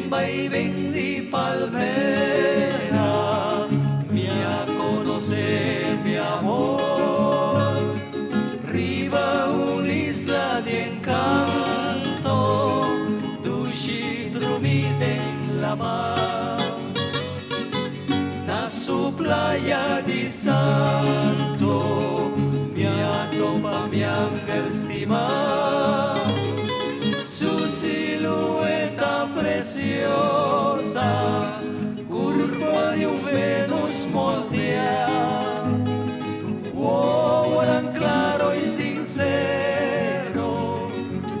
Den baiben di palmera mi a conoce mi amor. Riba un isla di encanto, dushi drumi den lama. Na su playa di santo, mi a topa mi angel stima. Su silueta preciosa, curva di un Venus moldea. Wowonan claro y sincero,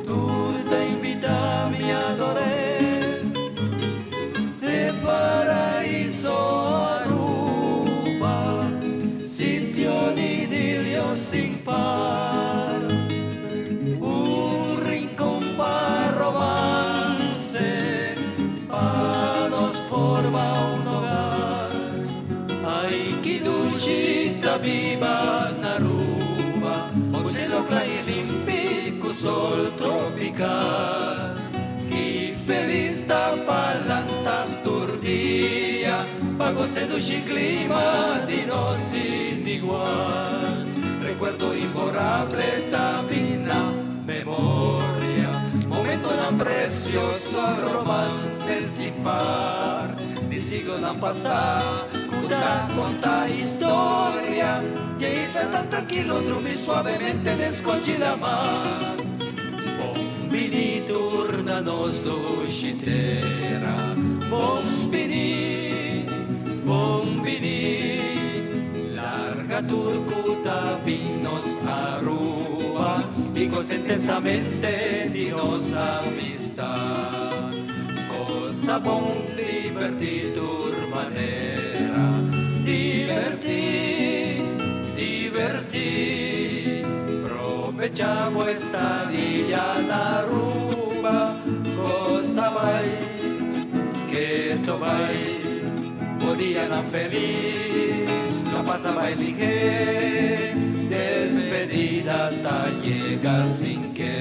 tur ta invita mi ador'e. De paraíso Aruba, sitio di idilio sin par. Un rincon pa romance, pa nos forma un hogar. Ay, ki dushi ta biba na Aruba, un cielo cla y limpi cu sol tropical. Ki feliz ta pa lanta tur dia, pa goza dushi clima di nos sin igual. Recuerdo imborrable ta bin na memoria, momentonan precioso, romance sin par. Di siglonan pasa, cu ta conta historia, di isla tan trankilo, drumi suavemente den scochi lama. Bon bini tur na nos dushi tera, bon bini, bon bini. Larga tur cu ta bin nos Aruba, y goza intensamente di nos amistad. Goza bon, diverti tur manera, diverti, diverti. Probecha bo estadia na Aruba, goza bay, keto bay. Bo dianan feliz, lo pasa bay lihe, despedida ta yega sin ke.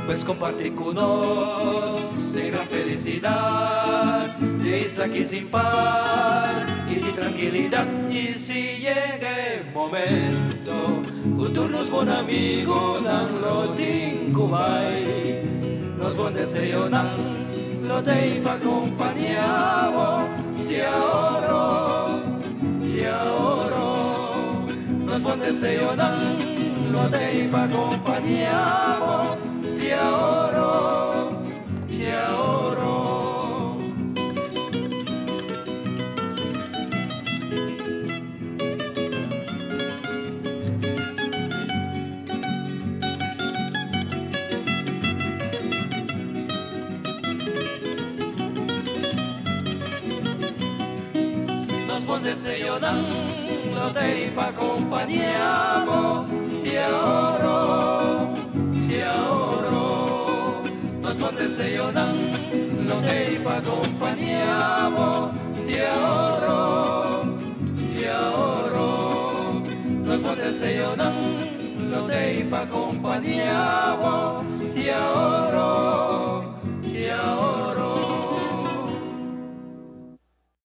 Pues comparti cu nos e gran felicidad di isla aki sin par y di trankilidad. Y si yega e momento cu tur nos bon amigonan lo tin cu bay, nos bon deseonan lo t'ey pa acompaña bo te oro, te oro. Nos bon deseonan lo t'ey pa acompaña bo te oro, te oro. Nos bon deseonan lo t'ey pa acompaña bo te oro, te oro. Nos bon deseonan lo t'ey pa acompaña bo te oro, te oro. Nos bon deseonan lo t'ey pa acompaña bo te oro.